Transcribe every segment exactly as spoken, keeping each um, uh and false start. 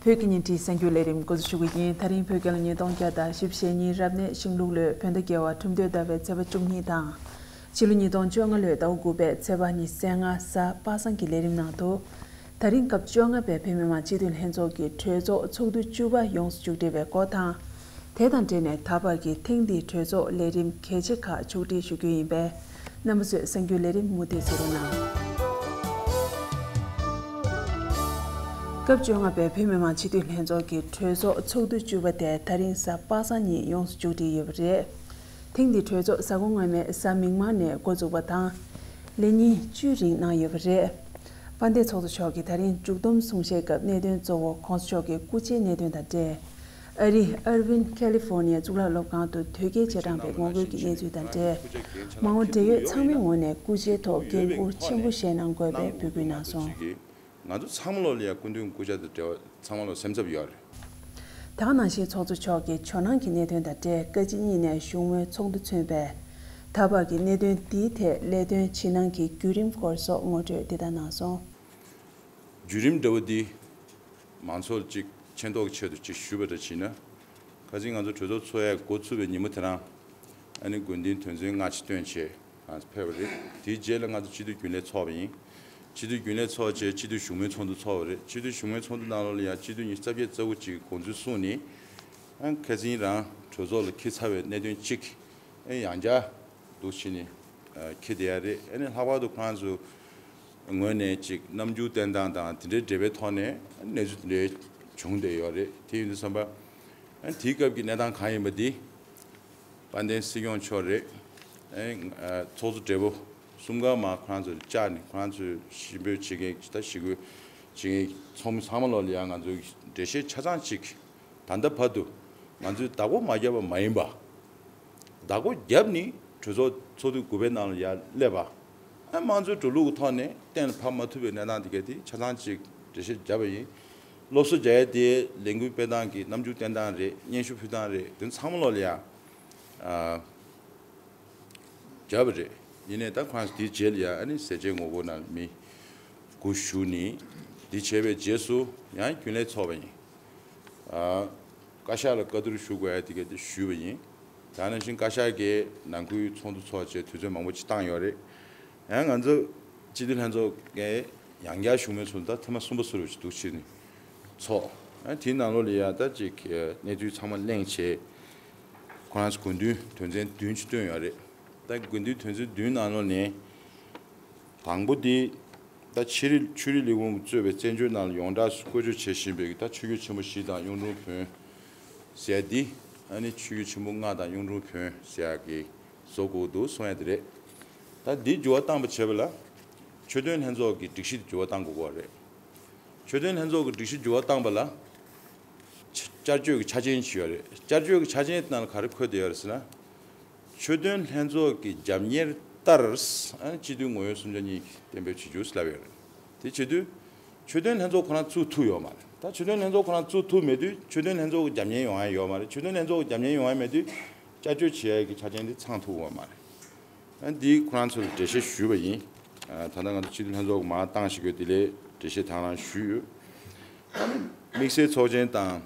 བོད་ཀྱི་བརྙན་འཕྲིན་གསར་འགྱུར་ལས་རིམ་འགོ་འཛུགས་ཞུ་གི་ཡིན། ད་རིང་བོད་རྒྱལ་ལོ་ཉིས་སྟོང་བརྒྱ་དང་བཞི་བཅུ་ཞེ་གཉིས་རབ་གནས་ཤིང་ལུག་ལོའི་བོད་ཟླ་བརྒྱད་པ་ཁྲུམས་སྟོད་ཟླ་བའི་ཚེས་པ་བཅུ་གཉིས་དང་། ཕྱི་ལོ་ཉིས་སྟོང་བཅོ་ལྔ་ལོའི་ཟླ་བ་དགུ་པའི་ཚེས་པ་ཉི་ཤུ་རྩ་ལྔ་གཟའ་པ་སངས་ཀྱི་ལས་རིམ་ནང་དུ། ད་རིང་སྐབས་བཅོ་ལྔ་པའི་བོད་མི་མང་སྤྱི་འཐུས་ལྷན་ཚོགས་ཀྱི་གྲོས་ཚོགས་ཚོགས་དུས་བཅུ་པ་ཡོངས་སུ་མཇུག་སྒྲིལ་བའི་སྐོར་དང་། དེ་དང་འབྲེལ་ནས་ད་བར་གྱི་ཐེངས་འདིའི་གྲོས་ཚོགས་ལས་རིམ་གལ་ཆེ་ཁག་ཕྱོགས་སྒྲིག་ཞུ་རྒྱུ་ཡིན་པས། རྣམ་པ་ཚོས་གསར་འགྱུར་ལས་རིམ་མུ་མཐུད་གཟིགས་རོགས་གནང་། སྐབས་བཅོ་ལྔ་པའི་བོད་མི་མང་སྤྱི་འཐུས་ལྷན་ཚོགས་ཀྱི་གྲོས་ཚོགས་ཚོགས་དུས་བཅུ་པ་དེ་ད་རིང་གཟའ་པ་སངས་ཉིན་ཡོངས་སུ་མཇུག་སྒྲིལ་ཡོད་པ་རེད། ཐེངས་འདིའི་གྲོས་ཚོགས་གཟའ་འཁོར་སྔོན་མའི་གཟའ་མིག་དམར་ནས་འགོ་འཛུགས་པ་དང་། ལས་ཉིན་བཅུའི་རིང་གནང་ཡོད་པ་རེད། དཔལ་ལྡན་ཚོགས་གཙོ་མཆོག་གིས་ད་རིང་མཇུག་བསྡོམས་གསུང་བཤད་སྐབས་གནད་དོན་གཙོ་བོ་གོང་ས་མཆོག་གི་སྐུ་ཕྱྭའི་གནད་དོན་དང་འབྲེལ། ཨ་རིའི་ཨར་ཝིན་ཁ་ལི་ཧྥོར་ནི་ཡ་གཙུག་ལག་སློབ་ཁང་དུ་དོལ་རྒྱལ་རྗེས་འབྲང་པའི་ངོ་རྒོལ་གྱི་གནས་ཚུལ་དང་འབྲེལ། མ་འོངས་འབྲེལ་ཡོད་ཚང་མའི་ངོས་ནས་སྐུ་ཕྱྭའི་ཐོག་འགན་འཁུར་ཆེན་པོ་བཞེས་གནང་དགོས་པའི་འབོད་སྐུལ་གནང་སོང་། ང་ཚོ་ཚང་མ་ལོ་ལ་ཡ་སྐུ་མདུན་སྐུ་ཕྱྭ་དང་འབྲེལ་བ་ཚང་མ་ལོ་སེམས་འཚབ་ཡོད་རེད། དེ་ག་ནང་བཞིན་ཚོགས་གཙོ་མཆོག་གིས་ཇོ་ནང་གི་གནད་དོན་དང་འབྲེལ་བཀའ་སྤྱི་གཉིས་ནས་བཞུགས་མོལ་ཚོགས་འདུ་མཚོན་པས། ད་བར་གྱི་གནད་དོན་འདིའི་ཐད་ལས་དོན་ཇི་གནང་གི་བརྒྱུད་རིམ་སྐོར་སོགས་ངོ་སྤྲོད་འདི་ལྟར་གནང་སོང་། བརྒྱུད་རིམ་འདྲ་བོ་འདི་མང་ཚོགས་ལ་ཅིག་མཁྱེན་རྟོགས་ཀྱི་ཆེད་དུ་ཅིག་ཞུས་པ་འདྲ་བྱས་ན། ཁ་སང་ང་ཚོ་གྲོས་ཚོགས་ཚོགས་ཡས་འགོ་ཚུགས་པའི་ཉིན་མོ་དེ་རང་། ཨ་ནི་དགོས་འདུན་དོན་ཚན་ལྔ་ཅིག་བཏོན་བྱས། ང་ཚོ་ཕེབས་པ་རེད། དེའི་རྗེས་ལ་ང་ཚོ་སྤྱི་འཐུས་རྒྱུན་ལས་ཚོགས་པ་ཡིན། སྤྱི་འཐུས་རྒྱུན་ལས་ཚོགས་རྗེས་སྤྱི་འཐུས་བཞུགས་མོལ་ཚོགས་འདུ་ཚོགས་པ་རེད། སྤྱི་འཐུས་བཞུགས་མོལ་ཚོགས་འདུ་ནང་ལོགས་ལ་ཡང་སྤྱི་འཐུས་ཉི་ཤུ་རྩ་བརྒྱད་རྩ་དགུ་ཅིག་དགོངས་ཚུལ་གསུངས་ནས། ཨ་ཁ་སང་རང་གྲོས་ཚོགས་ལ་འཁྱེར་ཚར་བའི་གནད་དོན་གཅིག་ཨ་ཡང་བསྐྱར་འདུག་བྱས་ནས་འཁྱེར་བསྡད་ཡ་རེད། ཨ་ནི་ལྷག་པར་དུ་ཁོ་རང་ཚོ་ངོས་ནས་ཅིག་རྣམ་འགྱུར་བསྟན་སྟངས་དང་དེ་འདྲའི་འབྲེལ་བའི་ཐོག་ནས་གནས་ཚུལ་དེ་འདྲའི་བྱུང་བསྡད་ཡོད་རེད། དེ་ཡིན་དུས་ཙམ་པ། ཨ་དེའི་སྐབས་ཀྱི་གནས་སྟངས་གང་ཡིན་པ་འདི། དཔལ་ལྡན་སྲིད་སྐྱོང་མཆོག་རེད། ཨ་ཚོགས་གཙོ་སྦྲེལ་པོ་གསུམ་ཀ་མར་ཁོ་རང་ཚོ་བཅར་ནས་ཁོ་རང་ཚོས་ཞི་འབོད་བྱེད་མཁན་ད་ཞི་རྒོལ་བྱེད་མཁན་ཚོགས་མི་ཚང་མ་ལོ་ལ་ཡང་ང་ཚོས་འགྲེལ་བཤད་ཆ་ཚང་ཅིག་ད་ལྟ་བར་དུ་ང་ཚོས་བདག་པོ་མ་བརྒྱབ་པ་མ་ཡིན་པ། བདག་པོ་བརྒྱབ་ནས་གྲོས་ཚོགས་ཚོགས་དུས་དགུ་པའི་ནང་ལ་ཡར་སླེབས་པ། ཨ་དམངས་གཙོའི་འགྲོ་ལུགས་ཀྱི་ཐོག་ནས་གཏན་ལ་ཕབ་མ་ཐུབ་པའི་གནས་སྟངས་དེ་ག་དེ་ཆ་ཚང་ཅིག་འགྲེལ་བཤད་བརྒྱབ་པ་ཡིན། སློབ་གསོ་རྒྱག་ཡས་དེ་ལས་འགུལ་སྤེལ་སྟངས་རེད། རྣམ་འགྱུར་བསྟན་སྟངས་རེད། སྙན་ཞུ་ཕུལ་སྟངས་རེད། དེ་ཚང་མ་ལོ་ལ་ཡ། ཨ་བརྒྱབ་པ་རེད། ཡིན་ནའི་ད་ཁོང་དེའི་རྗེས་ལ་ཡ་ཨ་ནི་ཟས་བཅད་ངོ་རྒོལ་ནང་མི་དགུ་ཞུགས་ནས། འདི་བྱས་པའི་རྗེས་སུ་ཡང་རྒྱུན་ལས་ཚོགས་པ་ཡིན། ཨ་བཀའ་ཤག་ལ་བཀའ་བསྡུར་ཞུ་དགོས་ཡ་དེ་ག་དེ་ཞུས་པ་ཡིན། ད་ནང་བཞིན་བཀའ་ཤག་གིས་ནང་ཁུལ་ཚོགས་འདུ་ཚོགས་བྱས་དུས་ཚོད་མང་པོ་ཅིག་བཏང་ཡོད་རེད། ཡང་ང་ཚོ་སྤྱི་འཐུས་ལྷན་ཚོགས་ཀྱི་ཡང་བསྐྱར་བཞུགས་མོལ་ཚོགས་འདུ་ད་ཐེངས་མ་གསུམ་པ་ཟུར་བ་ཞིག་འདུག་བྱས་ནས་ཚོགས། ཨ་དེའི་ནང་ལོགས་ལ་ཡ་ད་ཅིག་གནས་ཚུལ་ཚང་མ་གླེང་བྱས། ཁོ་རང་ཚོ་དགོས་འདུན་དོན་ཚན་བདུན་ཅིག་བཏོན་ཡོད་རེད། ད་དགོས་འདུན་དོན་ཚན་བདུན་ནང་ལོགས་ནས། དང་པོ་དེ། ད་ཆོས་རིག་ཆོས་རིག་ལས་ཁུངས་ཀྱིས་གཙོས་པའི་བཙན་བྱོལ་ནང་ལ་ཡོངས་གྲགས་སུ་བཀོལ་སྤྱོད་བྱེད་བཞིན་པའི་ད་ཆོས་བརྒྱུད་ཆེན་པོ་བཞི་དང་གཡུང་དྲུང་བོན་ཟེར་ཡ་འདི། ཨ་ནི་ཆོས་བརྒྱུད་ཆེན་པོ་ལྔ་དང་གཡུང་དྲུང་བོན་ཟེར་ཡ་གི་བཟོ་དགོས་འདུག་གསུང་ཡ་དེ་རེད། ད་འདི་འགྱུར་བ་བཏང་པ་བྱས་པ་ལ། ཆོས་དོན་ལྷན་ཚོགས་ཀྱི་སྒྲིག་གཞི་འགྱུར་བ་བཏང་དགོས་ཀྱི་རེད། ཆོས་དོན་ལྷན་ཚོགས་ཀྱི་སྒྲིག་གཞི་འགྱུར་བ་བཏང་པ་ལ། བསྐྱར་བཅོས་ཀྱི་ཆ་རྐྱེན་ཅིག་ཡོད་རེད། བསྐྱར་བཅོས་ཀྱི་ཆ་རྐྱེན་དེ་ནང་ལ་ག་རེ་འཁོད་བསྡད་ཡོད་རེད་ཟེར་ན། ཆོས་དོན་ལྷན་ཚོགས་ཀྱི་རྒྱབ་གཉེར་ལྟར། ཨ་ནི་སྤྱི་འཐུས་ངོ་ཡོད་སུམ་ཆ་གཉིས་ཀྱིས་གཏན་འབེབས་བྱེད་རྒྱུ་ཟེར་ལབ་ཡོད་རེད། དེ་བྱེད་དུས། ཆོས་དོན་ལྷན་ཚོགས་ཁོ་རང་བཙུགས་ཐུབ་ཡོད་མ་རེད། ད་ཆོས་དོན་ལྷན་ཚོགས་ཁོ་རང་བཙུགས་ཐུབ་མེད་དུས་ཆོས་དོན་ལྷན་ཚོགས་ཀྱི་རྒྱབ་གཉེར་ཡོང་ཡ་ཡོད་མ་རེད། ཆོས་དོན་ལྷན་ཚོགས་ཀྱི་རྒྱབ་གཉེར་ཡོང་ཡ་མེད་དུས་བསྐྱར་བཅོས་བྱེད་ཡ་གི་ཆ་རྐྱེན་དེ་ཚང་ཐུབ་ཡོད་མ་རེད། ཨ་འདི་ཁོ་རང་ཚོར་འགྲེལ་བཤད་ཞུས་པ་ཡིན། ཨ་ད་ལྟ་ང་ཚོ་སྤྱི་འཐུས་ལྷན་ཚོགས་མར་བཏང་བཞིན་ཡོད། དེ་ལས་འགྲེལ་བཤད་དང་བླངས་ཞུས་ཡོད། ཨ་ནི་དམིགས་བསལ་ཚོགས་ཆེན་དང་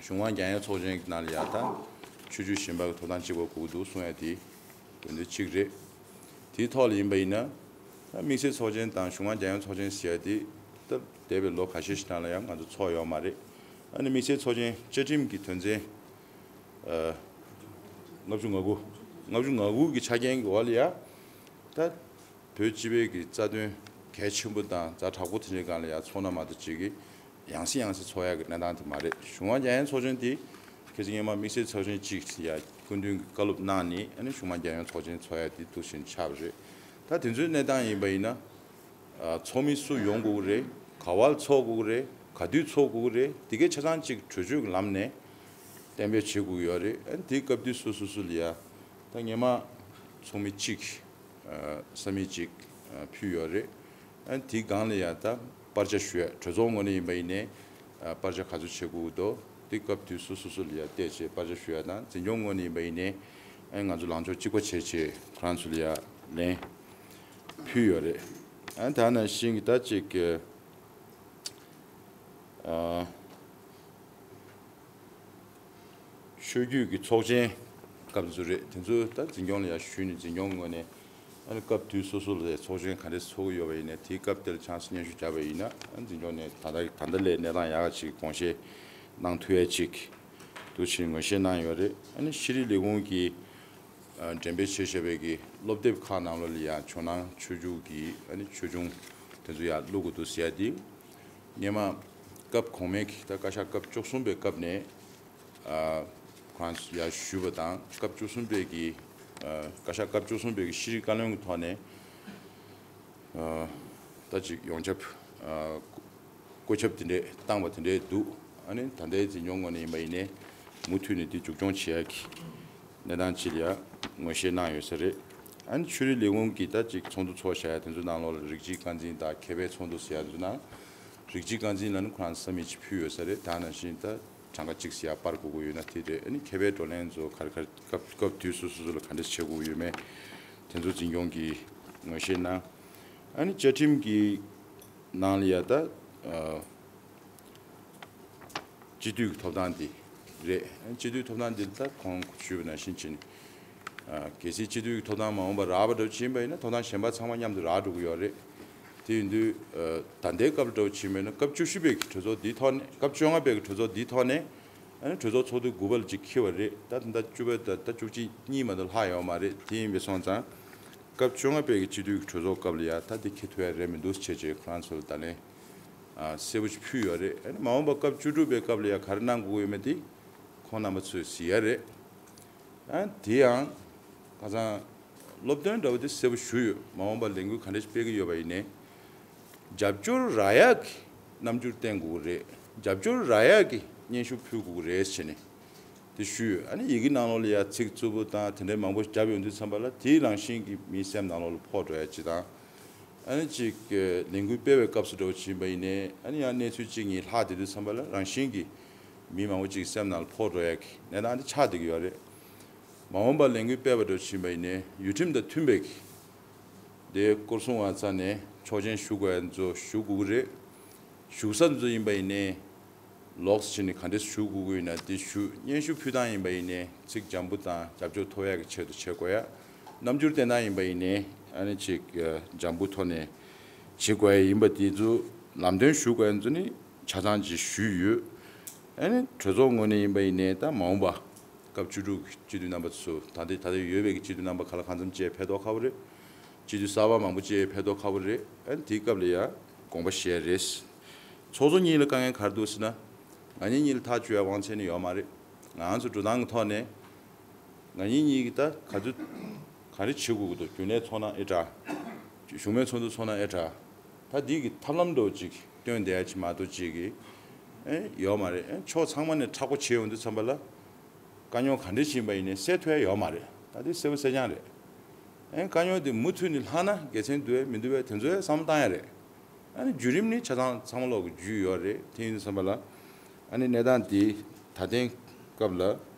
གཞུང་མང་རྒྱལ་ཡོངས་ཚོགས་ཆེན་གྱི་ནང་ལ་ཡ་ད་ཆོས་བརྒྱུད་གཞན་པ་གི་ཐོབ་ཐང་གཅིག་པ་དགོས་འདུག་གསུང་ཡ་དེ་དོན་དེ་གཅིག་རེད། དེའི་ཐོག་ལ་ཡིན་པ་ཡིན་ན། ད་དམིགས་བསལ་ཚོགས་ཆེན་དང་གཞུང་མང་རྒྱལ་ཡོངས་ཚོགས་ཆེན་ཟེར་ཡ་དེ་ད་འདས་པའི་ལོ་ཁ་ཤས་ཤིག་ནང་ལ་ཡང་ང་ཚོ་ཚོགས་ཡོད་མ་རེད། ཨ་ནི་དམིགས་བསལ་ཚོགས་ཆེན་བཅའ་ཁྲིམས་ཀྱི་དོན་ཚན། ཨ་ལྔ་བཅུ་ང་དགུ། ལྔ་བཅུ་ང་དགུ་གི་ཆ་རྐྱེན་གྱི་འོག་ལ་ཡ། ད་བོད་སྤྱི་པའི་གི་རྩ་དོན་གལ་ཆེན་པོ་དང་ཛ་དྲག་པོ་དེ་འདྲའི་སྒང་ལ་ཡ་ཚོགས་ན་མ་གཏོགས་ཅིག་གི་ཡང་སེ་ཡང་སེ་ཚོགས་ཡག་གི་གནས་སྟངས་དེ་མ་རེད། གཞུང་མང་རྒྱལ་ཡོངས་ཚོགས་ཆེན་དེ་ཁ་སང་སྔོན་མ་དམིགས་བསལ་ཚོགས་ཆེན་གཅིག་ཡ་སྐུ་མདུན་གྱིས་བཀའ་སློབ་གནང་ནས། ཨ་ནི་གཞུང་མང་རྒྱལ་ཡོངས་ཚོགས་ཆེན་ཚོགས་ཡག་དེ་འདུག་བཞིན་ཆགས་པ་རེད། ད་དེ་ཚོའི་གནས་སྟངས་ཡིན་པ་ཡིན་ན། ཨ་ཚོགས་མི་སུ་ཡོང་དགོས་ཀྱི་རེད། ག་བར་ཚོགས་དགོས་ཀྱི་རེད། ག་དུས་ཚོགས་དགོས་ཀྱི་རེད། དེ་གའི་ཆ་ཚང་གཅིག་གྲོས་ཆོད་ཀྱི་ལམ་ནས་གཏན་འབེབས་བྱེད་དགོས་ཀྱི་ཡོད་རེད། ཨ་ནི་དེའི་སྐབས་དུས་སུ་སོ་སོ་ལ་ཡ། ད་སྔོན་མ་ཚོགས་མི་གཅིག་ཨ་ས་མིག་ཅིག་ཨ་ཕུལ་ཡོད་རེད། ཨ་དེའི་སྒང་ལ་ཡ་ད་པར་ཆ་ཞུ་ཡ། གྲོས་ཚོགས་ངོས་ནས་ཡིན་པ་ཡིན་ནའི་ཨ་པར་ཆ་ག་ཚོད་བྱེད་དགོས་འདུག་དེ་སྐབས་དུས་སུ་སོ་སོ་ལ་ཡ་བལྟས་བྱས་པར་ཆ་ཞུ་ཡ་དང་། འཛིན་སྐྱོང་ངོས་ནས་ཡིན་པ་ཡིན་ནའི་ཨ་ང་ཚོ་ལངས་ཕྱོགས་གཅིག་པ་བྱས་བྱས་ཁོ་རང་ཚོ་ལ་ཡ་ལན་ཕུལ་ཡོད་རེད། ཨ་ད་ནང་བཞིན་གྱི་ད་ཅིག་གི་ཨ་ ཆོས་བརྒྱུད་ཀྱི་ཚོགས་ཆེན་སྐབས་ཚོ་རེད། དེ་ཚོ་ད་འཛིན་སྐྱོང་ལ་ཡང་ཞུས་ནས། འཛིན་སྐྱོང་ངོས་ནས་ཨ་ནི་སྐབས་དུས་སོ་སོ་ལ་ཚོགས་ཆེན་ག་འདྲས་ཚོགས་ཀྱི་ཡོད་པ་ཡིན་ན། དེའི་སྐབས་དེར་ཆང་ས་སྙན་ཞུ་བརྒྱབ་པ་ཡིན་ན། ཨ་ནི་འཛིན་སྐྱོང་ནས་ད་ལྟ་ད་ལྟ་ལས་གནས་སྟངས་ཡག་ག་ཅིག་དགོངས་བཞེས་གནང་ཐུབ་ཡ་ཅིག་འདུག་ཕྱིན་ངོས་བཞེས་གནང་ཡོད་རེད། ཨ་ནི་ཤེས་རིག་ལས་ཁུངས་ཀྱིས་ཨ་འགྲེམས་སྤེལ་བྱས་བཞག་པའི་གི་སློབ་དེབ་ཁག་ནང་ལོགས་ལ་ཡང་ཇོ་ནང་ཆོས་བརྒྱུད་ཀྱི་ཨ་ནི་ཆོས་འབྱུང་དེ་ཚོ་ཡང་བླུག་དགོས་འདུག་ཟེར་ཡ་དེ། སྔོན་མ་སྐབས་གོང་མའི་གི་ད་བཀའ་ཤག་སྐབས་བཅུ་གསུམ་པའི་སྐབས་ནས་ཨ་ཁོང་ཡར་ཞུས་པ་དང་། སྐབས་བཅུ་གསུམ་པའི་གི་ཨ་བཀའ་ཤག་སྐབས་བཅུ་གསུམ་པའི་གི་ཤེས་རིག་བཀའ་བློན་གྱི་ཐོག་ནས་ཨ་ད་ཅིག་ཡོངས་ཁྱབ་ཨ་བཀོད་ཁྱབ་དེ་འདྲས་བཏང་བ་དེ་འདྲས་འདུག་ཨ་ནི་ད་ལྟའི་འཛིན་སྐྱོང་ངོས་ནས་ཡིན་པ་ཡིན་ནའི་མུ་མཐུད་ནས་དེ་མཇུག་སྐྱོང་བྱེད་ཡ་གི་གནས་སྟངས་ཅིག་ལ་ཡ་ངོས་བཞེས་གནང་ཡོད་ས་རེད། ཨ་ནི་ཆོས་རིག་ལས་ཁུངས་ཀྱིས་ད་ཅིག་ཚོགས་འདུ་ཚོགས་བཞག་ཡ་དེ་ཚོའི་ནང་ལོགས་ལ་རིགས་གཅིག་རྐང་འཛིན་དང་མཁས་པའི་ཚོགས་འདུ་ཟེར་ཡ་དེ་ཚོའི་ནང་། རིགས་གཅིག་རྐང་འཛིན་ལ་ནི་ཁོ་རང་ས་མིག་ཅིག་ཕུལ་ཡོད་ས་རེད། ད་ནང་བཞིན་ད་གྲངས་ཀ་གཅིག་ཟེར་ཡ་སྤར་དགོས་ཀྱི་ཡོད་ན་དེ་རེད། ཨ་ནི་མཁས་པའི་བགྲོ་གླེང་ཚོ་ག་རེ་ག་རེ་སྐབས་སྐབས་དུས་སོ་སོ་སོ་ལ་ག་འདྲས་བྱེད་དགོས་ཀྱི་ཡོད་མེད་དེ་ཚོ་འཛིན་སྐྱོང་གིས་ངོས་བཞེས་གནང་། ཨ་ནི་བཅའ་ཁྲིམས་ཀྱི་ནང་ལ་ཡ་ད་ཨ་སྤྱི་འཐུས་ཀྱི་ཐོབ་ཐང་འདི་རེད། སྤྱི་འཐུས་ཐོབ་ཐང་འདི་ད་གོང་ཞུས་པ་ནང་བཞིན་བྱས་ནས། ཨ་གལ་སྲིད་སྤྱི་འཐུས་ཀྱི་ཐོབ་ཐང་མ་འོངས་པར་རག་པ་འདྲ་བོ་ཕྱིན་པ་ཡིན་ན། ཐོབ་ཐང་གཞན་པ་ཚང་མ་མཉམ་དུ་རག་འགྲོ་གི་ཡོད་རེད། དེ་ཡིན་དུས་ཨ་ད་ལྟའི་སྐབས་འདྲ་བོ་ཕྱིན་པ་ཡིན་ན། སྐབས་བཅུ་བཞི་པའི་གི་གྲོས་ཚོགས་འདིའི་ཐོག་ནས། སྐབས་བཅོ་ལྔ་པའི་གི་གྲོས་ཚོགས་འདིའི་ཐོག་ནས་ཨ་ནི་གྲོས་ཚོགས་ཚོགས་དུས་དགུ་པ་ལ་ཅིག་འཁེལ་བ་རེད། ད་ད་ལྟ་བཅུ་པ་ད་ད་བཅུ་གཅིག་གཉིས་མ་གཏོགས་ལྷག་ཡོད་མ་རེད། དེ་ཡིན་པས་སོང་ཙང་སྐབས་བཅོ་ལྔ་པའི་གི་སྤྱི་འཐུས་ཀྱི་གྲོས་ཚོགས་སྐབས་ལ་ཡ་ད་དེ་འཁེལ་ཐུབ་ཡ་རེད་མི་འདུག་བྱས་བྱས་ཁོ་རང་ཚོ་ལ་ད་ལན་ཨ་གསལ་པོ་ཞིག་ཕུལ་ཡོད་རེད། ཨ་ནི་མ་འོངས་པ་སྐབས་བཅུ་དྲུག་པའི་སྐབས་ལ་ཡ་ག་རེ་གནང་དགོས་ཡོད་མེད་དེ་ཁོང་རྣམ་པ་ཚོས་གཟིགས་ཡ་རེད། ཨ་དེ་ཡང་ཁ་སང་སློབ་སྟོན་འདྲ་བོ་དེ་གསལ་པོ་ཞུས་ཡོད། མ་འོངས་པར་ལས་འགུལ་ག་འདྲ་ཞིག་སྤེལ་གྱི་ཡོད་པ་ཡིན་ནའི། རྒྱབ་སྐྱོར་རག་ཡག་གི་རྣམ་འགྱུར་བསྟན་དགོས་ཀྱི་རེད། རྒྱབ་སྐྱོར་རག་ཡག་གི་སྙན་ཞུ་ཕུལ་དགོས་ཀྱི་རེད་ཟེར་ནས་དེ་ཞུས་ཡོད། ཨ་ནི་ཡི་གེ་ནང་ལོགས་ལ་ཡ་ཚིག་རྩུབ་པོ་དང་དེ་འདྲའི་མང་པོ་བརྒྱབ་ཡོང་དུས་ཙམ་པ་ལ། དེའི་རང་བཞིན་གྱིས་མིའི་སེམས་ནང་ལོགས་ལ་ཕོག་འགྲོ་ཡ་ཅིག་དང་། ཨ་ནི་ཅིག་ལས་འགུལ་སྤེལ་བའི་སྐབས་སུ་འདྲ་བོ་ཕྱིན་པ་ཡིན་ནའི། ཨ་ནི་ཡང་གནས་ཚུལ་གཅིག་གཉིས་ལྷག་བསྡད་དུས་ཙམ་པ་ལ་རང་བཞིན་གྱིས་མི་མང་པོ་ཅིག་སེམས་ནང་ལ་ཕོག་འགྲོ་ཡ་གི་གནས་སྟངས་དེ་ཆགས་བསྡད་ཀྱི་ཡོད་རེད། མ་འོངས་པར་ལས་འགུལ་སྤེལ་བ་འདྲ་བོ་ཕྱིན་པ་ཡིན་ནའི་ཡུལ་ཁྲིམས་དང་མཐུན་པའི་གི་དེ་སྐོར་སྲུང་བ་རྩ་ནས་ཆོག་མཆན་ཞུ་དགོས་ཡ་ཚོ་ཞུ་དགོས་ཀྱི་རེད། བཞུགས་ས་ཚོ་ཡིན་པ་ཡིན་ནའི་ལོགས་སུ་ཕྱིན་ནས་ག་འདྲས་ཞུ་དགོས་ཀྱི་ཡོད་ན་དེ་ཞུ། སྙན་ཞུ་ཕུལ་སྟངས་ཡིན་པ་ཡིན་ནའི་ཚིག་འཇམ་པོ་དང་རྒྱབ་སྐྱོར་ཐོབ་ཡག་གི་ཆེད་དུ་བྱེད་དགོས་ཡ། རྣམ་འགྱུར་བསྟན་སྟངས་ཡིན་པ་ཡིན་ནའི་ཨ་ནི་ཅིག་འཇམ་པོ་ཐོག་ནས་བྱེད་དགོས་ཡ་ཡིན་པ་དེ་ཚོ་ལམ་སྟོན་ཞུ་དགོས་ཡ་ཚོ་ནི་ཆ་ཚང་ཅིག་ཞུས་ཡོད། ཨ་ནི་གྲོས་ཚོགས་ངོས་ནས་ཡིན་པ་ཡིན་ནའི་ད་མ་འོངས་པ་སྐབས་བཅུ་དྲུག་གི་སྤྱི་འཐུས་རྣམ་པ་ཚོ། ད་ལྟ་ད་ལྟ་ཡོད་པའི་གི་སྤྱི་འཐུས་རྣམ་པ་ག་ལ་གང་འཚམ་ཅིག་ཕེབས་མདོག་ཁ་པོ་རེད། སྤྱི་འཐུས་གསར་པ་མང་པོ་ཅིག་ཕེབས་མདོག་ཁ་པོ་རེད། ཨ་ནི་དེའི་སྐབས་ལ་ཡ་དགོངས་པ་བཞེས་རེད། ཚོགས་གཙོ་གཉིས་ལ་དཀའ་ངལ་ག་རེ་འདུག་ཟེར་ན། ང་གཉིས་གཉིས་ལ་ཐག་གཅོད་ཡ་དབང་ཆ་ནི་ཡོད་མ་རེད། ང་ཚོ་འགྲོ་སྟངས་ཀྱི་ཐོག་ནས་ང་གཉིས་གཉིས་ཀྱིས་ད་ག་ཚོད་ག་རེ་བྱེད་དགོས་ཀྱི་འདུག་རྒྱུན་ལས་ཚོགས་ན་ཨེ་དྲག་གཞུང་མའི་ཚོགས་འདུ་ཚོགས་ན་ཨེ་དྲག་ད་འདི་གི་ཐབས་ལམ་འདྲ་བོ་ཅིག་སྟོན་བསྡད་ཡ་ཅིག་མ་གཏོགས་ཅིག་གི་ཨེ་ཡོད་མ་རེད། ཨེ་ཕྱོགས་ཚང་མ་ནས་མཁྲེགས་པོ་བྱེད་ཡོང་དུས་ཙམ་པ་ལ། དཀའ་རྙོག་ག་འདྲ་ཞིག་ཡིན་པ་ཡིན་ནའི་སེལ་ཐུབ་ཡ་ཡོད་མ་རེད། ད་དེ་གསལ་པོ་གསལ་རྐྱང་རེད། ཨེ་དཀའ་རྙོག་དེ་མུ་མཐུད་ནས་ལྷག་ན་དགེ་མཚན་འདུག་གས་མི་འདུག་གས་དེ་ཚོ་ཡ་བསམ་བློ་བཏང་ཡ་རེད། ཨ་ནི་བརྒྱུད་རིམ་ནི་ཆ་ཚང་ཚང་མ་ལོག་གི་བརྒྱུད་ཡོད་རེད། དེ་ཡིན་དུས་ཙམ་པ་ལ་ཨ་ནི་གནས་སྟངས་དེ་ད་ཐེངས་སྐབས་ལ་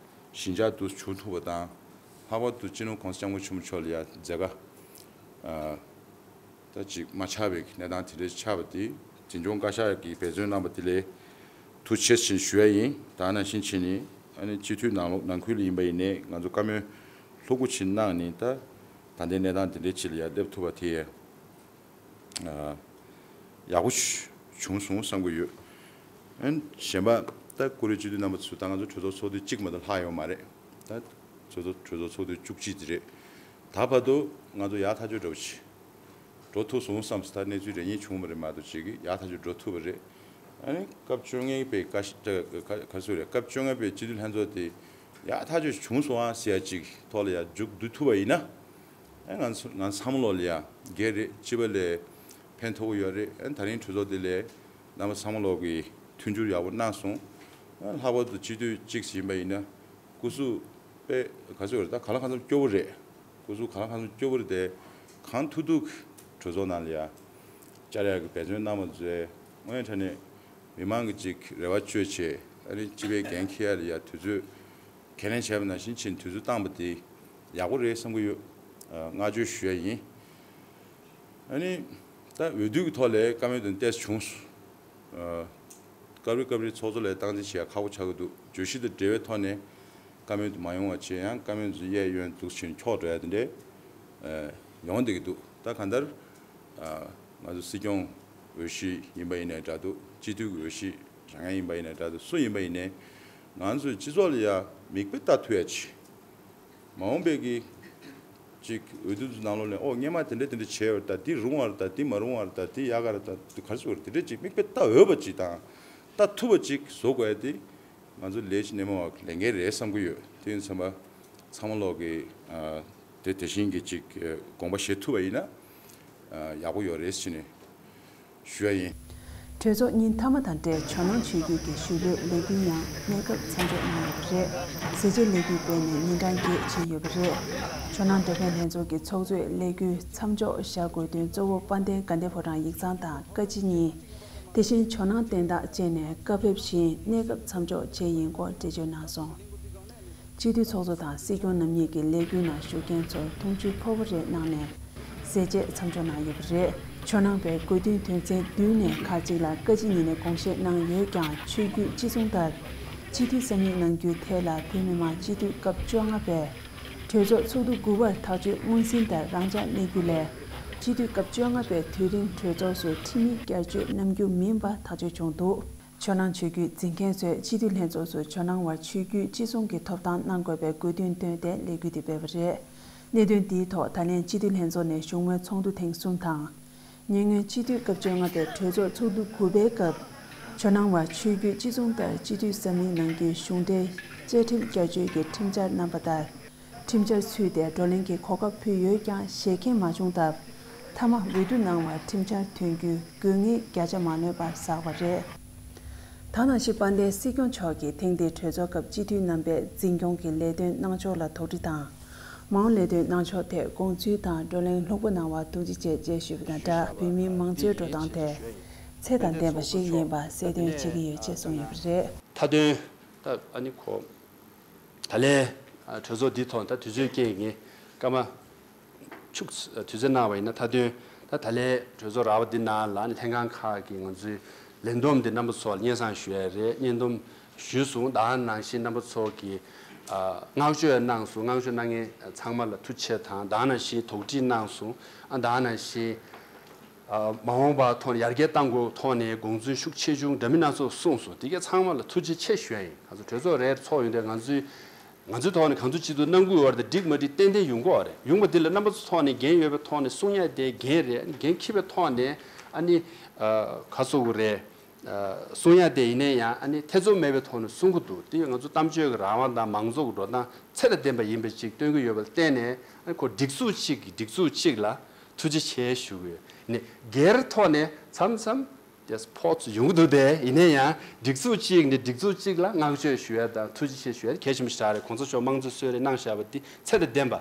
ཞི་འཇགས་དུ་བྱུང་ཐུབ་པ་དང་། ལྷག་པར་དུ་སྤྱི་ནོར་༸གོང་ས་༸སྐྱབས་མགོན་ཆེན་པོ་མཆོག་ལ་ཡ་མཛད་དཀའ་ཨ། ད་ཅིག་མ་ཆགས་པའི་གནས་སྟངས་དེ་འདྲ་ཆགས་པ་དེ་འཛིན་སྐྱོང་བཀའ་ཤག་གིས་འབད་བརྩོན་གནང་བ་དེ་ལ་ཐུགས་རྗེ་ཆེ་ཞུ་ཡ་ཡིན། ད་ནང་བཞིན་བྱས་ནས་ཨ་ནི་སྤྱི་འཐུས་ནང་ལོགས་ནང་ཁུལ་ལ་ཡིན་པ་ཡིན་ནའི་ང་ཚོ་བཀའ་མོལ་ལྷུག་པོ་ཅིག་གནང་ནས། ད་ད་ལྟའི་གནས་སྟངས་དེ་འདྲ་ཅིག་ལ་ཡ་སླེབས་ཐུབ་པ་དེ་ཨ་ཡག་པོ་བྱུང་སོང་བསམ་གྱི་ཡོད། ཨ་ནི་གཞན་པ་ད་ཀུ་རེ་སྤྱི་འཐུས་རྣམ་པ་ཚོ། ད་ང་ཚོ་གྲོས་ཚོགས་ཚོགས་དུས་གཅིག་མ་གཏོགས་ལྷག་ཡོད་མ་རེད། ད་གྲོས་ཚོགས་གྲོས་ཚོགས་ཚོགས་དུས་བཅུ་གཅིག་དེ་རེད། ད་བར་དུ་ང་ཚོ་ཡག་ཐག་ཆོད་འདྲ་བོ་ཅིག་འགྲོ་ཐུབ་སོང་བསམ་སོང་། ད་གནས་ཚུལ་རེ་གཉིས་བྱུང་བ་རེད་མ་གཏོགས་ཅིག་གི་ཡག་ཐག་ཆོད་འགྲོ་ཐུབ་པ་རེད། ཨ་ནི་སྐབས་བཅོ་ལྔ་པའི་བཀའ་ཤག་ག་ག་སུ་རེད། སྐབས་བཅོ་ལྔ་པའི་སྤྱི་འཐུས་ལྷན་ཚོགས་དེ་ཡག་ཐག་ཆོད་བྱུང་སོང་ཨ་ཟེར་ཡ་ཅིག་ཐོག་ལ་ཡ་མཇུག་བསྡུ་ཐུབ་པ་ཡིན་ན། ཨ་ང་ཚོ་ང་ཚང་མ་ལོག་ལ་ཡ་འགན་རེད། སྤྱི་པ་ལ་ཕན་ཐོགས་ཀྱི་ཡོད་རེད། ཨ་ད་རིང་གྲོས་ཚོགས་འདི་ལ་རྣམ་པ་ཚང་མ་ལོག་གིས་མཐུན་འགྱུར་ཡག་པོ་གནང་སོང་། ཨ་ལྷག་པར་དུ་སྤྱི་འཐུས་གཅིག་ཡིན་པ་ཡིན་ན། སྐུ་གཟུགས་དཔེ་ག་ཚོད་རེད། ད་ག་ལ་གང་འཚམ་སྐྱོ་པོ་རེད། སྐུ་གཟུགས་ག་ལ་གང་འཚམ་སྐྱོ་པོ་རེད་དེ། གང་ཐུབ་ཐུབ་གྲོས་ཚོགས་ནང་ལ་ཡ་བཅར་ཡག་གི་འབད་བརྩོན་གནང་བ་ཚོས་དངོས་ཡོད་དྲང་གནས་མི་མང་གི་ཅིག་རེ་བ་བཅོལ་བྱས། ཨ་ནི་སྤྱི་པའི་འགན་འཁྱེར་ཡག་ལ་ཡ་དུས་ཚོད་ཁས་ལེན་བྱས་པ་ནང་བཞིན་ཕྱིན་དུས་ཚོད་བཏང་བ་དེ་ཡག་པོ་རེད་བསམ་གྱི་ཡོད། ཨ་བསྔགས་བརྗོད་ཞུ་ཡ་ཡིན། ཨ་ནི་ད་འོས་བསྡུ་གི་ཐོག་ལ་བཀའ་མོལ་དེ་ཏོག་ཙམ་བྱུང་སོང་། ཨ་སྐབས་རེ་སྐབས་རེ་ཚོགས་གཙོ་ལ་སྟངས་འཛིན་བྱེད་ཡ་ཁག་པོ་ཆགས་ཀྱི་འདུག་བརྗོད་གཞི་དང་འབྲེལ་བའི་ཐོག་ནས་ བཀའ་མོལ་དུ་མ་ཡོང་བ་བྱས་ཡང་བཀའ་མོལ་ཚོ་གཡས་གཡོན་འདུག་ཕྱིན་འཁྱོག་འགྲོ་ཡ་དེ་འདྲས་ཡོང་བསྡད་ཀྱི་འདུག་ད་གང་ལྟར་ང་ཚོ་སྲིད་སྐྱོང་འོས་གཞི་ཡིན་པ་ཡིན་ནའི་འདྲ་འདུག་སྤྱི་འཐུས་ཀྱི་འོས་གཞི་རང་ཡིན་པ་ཡིན་ནའི་འདྲ་འདུག་སུ་ཡིན་པ་ཡིན་ནའི་ང་ཚོའི་སྤྱི་ཚོགས་ལ་ཡ་མིག་དཔེ་ལྟ་ཐུབ་ཡ་ཅིག་མ་འོངས་པའི་གི་ཅིག་འོས་བསྡུ་ནང་ལོགས་ནས་ཨོ་སྔོན་མ་དེ་འདྲ་དེ་འདྲ་བྱས་ཡོད་ད། འདི་རུང་བ་རེད་ད། འདི་མ་རུང་བ་རེད་ད། འདི་ཡག་ག་རེད་ད། འདི་ག་རེ་ཟེར་དགོས་རེད། དེ་འདྲ་ཅིག་མིག་དཔེ་ལྟ་འོས་པ་ཅིག་དང་ལྟ་ཐུབ་པ་ཅིག་བཟོ་དགོས་ཡ་དེ་ང་ཚོ་ལས་ཀྱི་སྣེ་མོ་བ་ལས་འགན་རེད་བསམ་གྱི་ཡོད། དེ་ཡིན་ཙང་ཚང་མ་ལོག་གི་དེ་དེ་བཞིན་གྱི་ཅིག་དགོངས་པ་བཞེས་ཐུབ་པ་ཡིན་ན་ཡག་པོ་ཡོད་རེད་ཟེར་ནས་ཞུ་ཡ་ཡིན། གྲོས་ཚོགས་ཉིན་མཐའ་མ་དང་འབྲེལ་ཇོ་ནང་ཆོས་བརྒྱུད་ཀྱི་ཞུ་ལོའི་ལས་འགུལ་ཡང་གནས་སྐབས་མཚམས་འཇོག་གནང་ཡོད་པ་རེད། ཟས་བཅད་ལས་འགུལ་སྤེལ་ནས་ཉིན་གྲངས་བརྒྱད་ཕྱིན་ཡོད་པ་རེད། ཇོ་ནང་འགྲོ་ཕན་ལྷན་ཚོགས་ཀྱི་ཚོགས་གཙོས་ལས་འགུལ་མཚམས་འཇོག་བཞག་དགོས་དོན་གཙོ་བོ་དཔལ་ལྡན་དགའ་ལྡན་ཕོ་བྲང་ཡིག་ཚང་དང་བཀའ་སྤྱི་གཉིས། དེ་བཞིན་ཇོ་ནང་བསྟན་བདག་བཅས་ནས་བཀའ་ཕེབས་བཞིན་གནས་སྐབས་མཚམས་འཇོག་བྱས་ཡིན་སྐོར་འགྲེལ་བརྗོད་གནང་སོང་། སྤྱི་འཐུས་ཚོགས་གཙོ་དང་སྲིད་སྐྱོང་རྣམ་གཉིས་ཀྱིས་ལས་འགུལ་ནང་ཞུགས་མཁན་ཚོར་འཐུང་ཆུ་ཕོར་པ་རེ་གནང་ནས་ཟས་བཅད་མཚམས་འཇོག་གནང་ཡོད་པ་རེད། ཇོ་ནང་པའི་དགོས་འདུན་དོན་ཚན་བདུན་ནས་ཁག་ཅིག་ལ་བཀའ་སྤྱི་གཉིས་ནས་དགོངས་བཞེས་གནང་ཡོད་ཀྱང་ཆོས་བརྒྱུད་གཅིག་མཚུངས་ལྟར་སྤྱི་འཐུས་ས་མིག་གནང་རྒྱུའི་ཐད་ལ་བོད་མི་མང་སྤྱི་འཐུས་སྐབས་བཅོ་ལྔ་པས་གྲོས་ཚོགས་ཚོགས་དུས་དགུ་པར་ཐག་གཅོད་སྔོན་ཟིན་ལྟར་རང་འཇགས་གནས་རྒྱུ་ལས་སྤྱི་འཐུས་སྐབས་བཅོ་ལྔ་པའི་དུས་རིང་གྲོས་ཚོགས་སུ་ཁྲིམས་ཡིག་བསྐྱར་བཅོས་གནང་རྒྱུ་མིན་པ་ཐག་གཅོད་བྱུང་འདུག་ཇོ་ནང་ཆོས་བརྒྱུད་འཛིན་མཁན་ཚོས་སྤྱི་འཐུས་ལྷན་ཚོགས་སུ་ཇོ་ནང་བར་ཆོས་བརྒྱུད་གཅིག་མཚུངས་ཀྱི་ཐོབ་ཐང་གནང་དགོས་པའི་དགོས་འདུན་བཏོན་ཏེ་ལས་འགུལ་དེ་སྤེལ་བ་རེད། གནད་དོན་འདིའི་ཐོག་ད་ལན་སྤྱི་འཐུས་ལྷན་ཚོགས་ནས་བཞུགས་མོལ་ཚོགས་འདུ་ཐེངས་གསུམ་དང་། ཉེ་སྔོན་སྤྱི་འཐུས་སྐབས་བཅོ་ལྔ་པའི་གྲོས་ཚོགས་ཚོགས་དུས་དགུ་པའི་སྐབས་ཇོ་ནང་བར་ཆོས་བརྒྱུད་གཅིག་མཚུངས་ལྟར་སྤྱི་འཐུས་ས་མིག་གནང་རྒྱུའི་གཞུང་འབྲེལ་བཅའ་ཁྲིམས་བསྐྱར་བཅོས་ཀྱི་ཁྲིམས་འཆར་གནང་པ་ལྟར། ཁྲིམས་འཆར་ཚུད་དེ་བགྲོ་གླེང་གི་གོ་སྐབས་ཕུལ་ཡོད་ཀྱང་བཞེས་མཁན་མ་བྱུང་སྟབས། མཐའ་མ་འོས་བསྡུ་གནང་བར་ཁྲིམས་འཆར་ཐོན་རྒྱུའི་དགོས་ངེས་བརྒྱ་ཆ་མ་ལོན་པར་བསགས་པ་རེད། ད་ནང་བཞིན་དཔལ་ལྡན་སྲིད་སྐྱོང་མཆོག་གིས་ཐེངས་འདིའི་གྲོས་ཚོགས་སྐབས་སྤྱི་འཐུས་རྣམ་པས་འཛིན་སྐྱོང་གི་ལས་དོན་གནང་ཕྱོགས་ལ་དོགས་འདྲི་དང་། མ་འོངས་ལས་དོན་གནང་ཕྱོགས་ཐད་དགོངས་ཚུལ་དང་བགྲོ་གླེང་ལྷུག་པོ་གནང་བར་ཐུགས་རྗེ་ཆེ་ཅེས་ཞུས་པ་དང་སྦྲགས། བོད་མིའི་མང་གཙོའི་འགྲོ་སྟངས་དེ་ཚད་དང་ལྡན་པ་ཞིག་ཡིན་པ་གསལ་སྟོན་བྱེད་ཀྱི་ཡོད་ཅེས་གསུངས་ཡོད་པ་རེད། མཐའ་དོན་ད་ཨ་ནི་ཁོ། ད་ལན་གྲོས་ཚོགས་འདི་ཐོག་ད་དུས་ཚོད་སྐྱེལ་ངེས་སྐར་མ་ཕྱུགས་དུས་ཚོད་གནང་བ་ཡིན་ན། མཐའ་དོན་ད་ད་ལན་གྲོས་ཚོགས་ར་བ་འདི་ནང་ལ་ལྷན་ཁང་ཁག་གི་ང་ཚོའི་ལས་བསྡོམས་འདི་རྣམ་པ་ཚོ་ལ་སྙན་སེང་ཞུ་ཡ་རེད། སྙན་སྡོམ་ཞུས་སོང་། ད་ནང་བཞིན་རྣམ་པ་ཚོ་གི་བསྔགས་བརྗོད་གནང་སོང་། བསྔགས་བརྗོད་གནང་མཁན་ཚང་མ་ལ་ཐུགས་རྗེ་ཆེ་དང་། ད་ནང་བཞིན་དོགས་འདྲི་གནང་སོང་། ཨ་ད་ནང་བཞིན། མ་འོངས་པ་ཐོག་ནས་ཡར་རྒྱས་གཏང་དགོས་ཐོག་ནས་དགོངས་ཚུལ་ཤུགས་ཆེ་ཆུང་འདྲ་མིན་སྣ་ཚོགས་གསུངས་སོང་། དེ་གས་ཚང་མ་ལ་ཐུགས་རྗེ་ཆེ་ཞུ་ཡ་ཡིན། ང་ཚོ་གྲོས་ཚོགས་རེ་ཚོགས་ཡོང་དུས་ང་ཚོའི་ང་ཚོའི་ཐོག་ནས་གང་ཚོད་ཅི་ཐུབ་གནང་དགོས་ཡོད་རེད། འགྲིག་མ་འགྲིག་ཏན་ཏན་ཡོང་གི་ཡོད་རེད། ཡོང་བ་འདི་ལ་རྣམ་པ་ཚོ་ཐོག་ནས་འགན་ཡོད་པའི་ཐོག་ནས་གསུང་ཡ་དེ་འགན་རེད། འགན་འཁྱེར་བའི་ཐོག་ནས་ཨ་ནི་ག་ཟེར་དགོས་རེད། གསུང་ཡ་དེ་ཡིན་ན་ཡང་ཨ་ནི་ཐེ་ཚོམ་མེད་པའི་ཐོག་ནས་གསུང་གི་འདུག་དེ་ང་ཚོ་གཏམ་བརྗོད་ཀྱི་རང་དབང་དང་མང་གཙོ་གི་འགྲོ་སྟངས་ཚད་དང་ལྡན་པ་ཡིན་པ་ཅིག་སྟོན་གྱི་ཡོད་པ་ལ་བརྟེན་ནས་ཨ་ནི་ཁོ་སྒྲིག་འཛུགས་གཅིག་གི་སྒྲིག་འཛུགས་གཅིག་ལ་ཐུགས་རྗེ་ཆེ་ཞུ་གི་ཡོད། ནས་སྒེར་ཐོག་ནས་མཚམས་མཚམས་དེ་ཕོག་ཚུལ་ཡོང་གི་འདུག་དེ་ཡིན་ན་ཡང་སྒྲིག་འཛུགས་གཅིག་ནས་སྒྲིག་འཛུགས་གཅིག་ལ་བསྔགས་བརྗོད་ཞུ་ཡ་དང་ཐུགས་རྗེ་ཆེ་ཞུ་ཡ་གལ་ཆེན་པོ་ཞིག་རེད། གོང་ས་མཆོག་དམངས་གཙོ་གསོལ་རས་གནང་བཞག་པ་འདི་ཚད་དང་ལྡན་པ་